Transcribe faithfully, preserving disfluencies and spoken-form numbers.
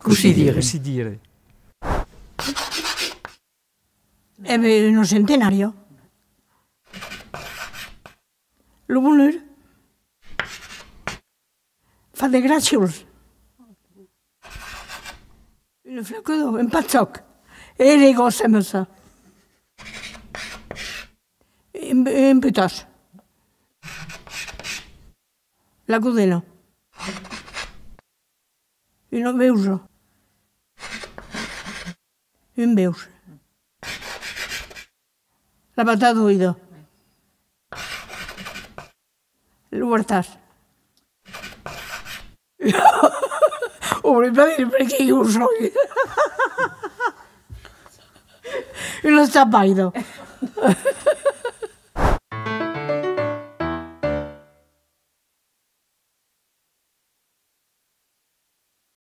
Cossí dire? Cossí dire? E ben, una centenària. Lo bonur. Fa de gràcias. Una flaca d'òu, un patjòc. E de gòs, aimes ça. Un, un putàs. La codena. Una beusa. Un beus. La batadoida. Lo bartàs. Au vòli pas dire perque ieu soi. Una chapaida.